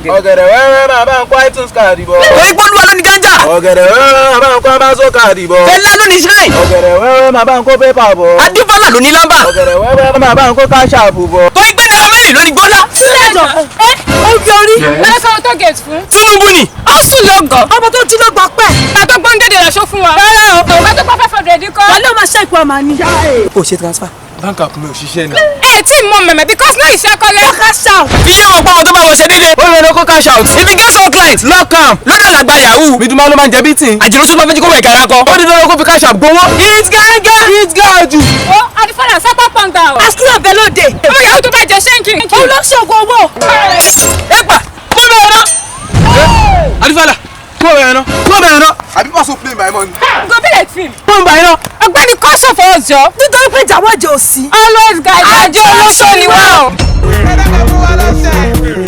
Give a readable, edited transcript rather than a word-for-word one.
Ọ̀gẹ̀dẹ̀ wẹ́wẹ́ máa bá ń kó iTunes card bọ̀. Torí pé Olúwa ló ní gánjà. Ọ̀gẹ̀dẹ̀ wẹ́wẹ́ máa bá ń kó Amazon card bọ̀. Fẹlá ló ní shrine. Ọ̀gẹ̀dẹ̀ wẹ́wẹ́ máa bá ń kó pépà bọ̀. Adífálà ló ní lámbà. Ọ̀gẹ̀dẹ̀ wẹ́wẹ́ máa bá ń kó cash app bọ̀. Torí pé Naira Marley ló ní gbọ́lá. Sílẹ̀jọ̀ ẹ orí orí. Lọ́sọ̀ tó gate fún. Tinubu ni. Ó sùn ló gọ̀. Ọmọ tó jí ló gbọ́ pẹ́. Ìgbà tó gbọ́n dédé lọ́sọ fún wa. Rárá o. Ìgbà tó gbọ́ 500 kọ́. Wọ́n ló máa ṣe ìpò àmà ni. O ṣe transfer. Bank app mi ò ṣiṣẹ́ ni. Ẹ tí mọ mẹ̀mẹ̀ because náà iṣẹ́ kọ́lé. Cash out. Iye wọn pọ́nmọ tó bá wọn ṣe déédéé. Ó lè lọ kó cash out. If you get some client. Lock am. Lọ́dọ̀ làgbà yahoo. Mídùmá ló máa ń jẹ bítìn. Àjẹrò tó máa fẹ́ jí kó wẹ̀ kára kọ. Ó di dandan kó fi cash app gbowó. It gángan. It gáàjù. Ó Adífálà sápá pọ̀ǹgà o. Àṣírí ọ̀bẹ lóde. Ọmọ yahoo tó bá jẹ ṣẹ́ǹkì. Òun ló ṣògùn owó. Ẹ̀pà kó bẹ̀rẹ̀ náà. Adífálà kó bẹ̀rẹ̀ náà kó bẹ̀rẹ̀ náà. Àbí pàṣẹ play my money. Go be like film. Kó bẹ̀rẹ̀ náà. Ọ̀gbẹ́ni kọ́ṣọ̀ for us jọ. Nítorí pé ìjàwọ́jẹ ò sí. Always guide. Àjọ olóṣó ni wá o. Ẹ̀rọ kan fún wa lọ́sẹ̀.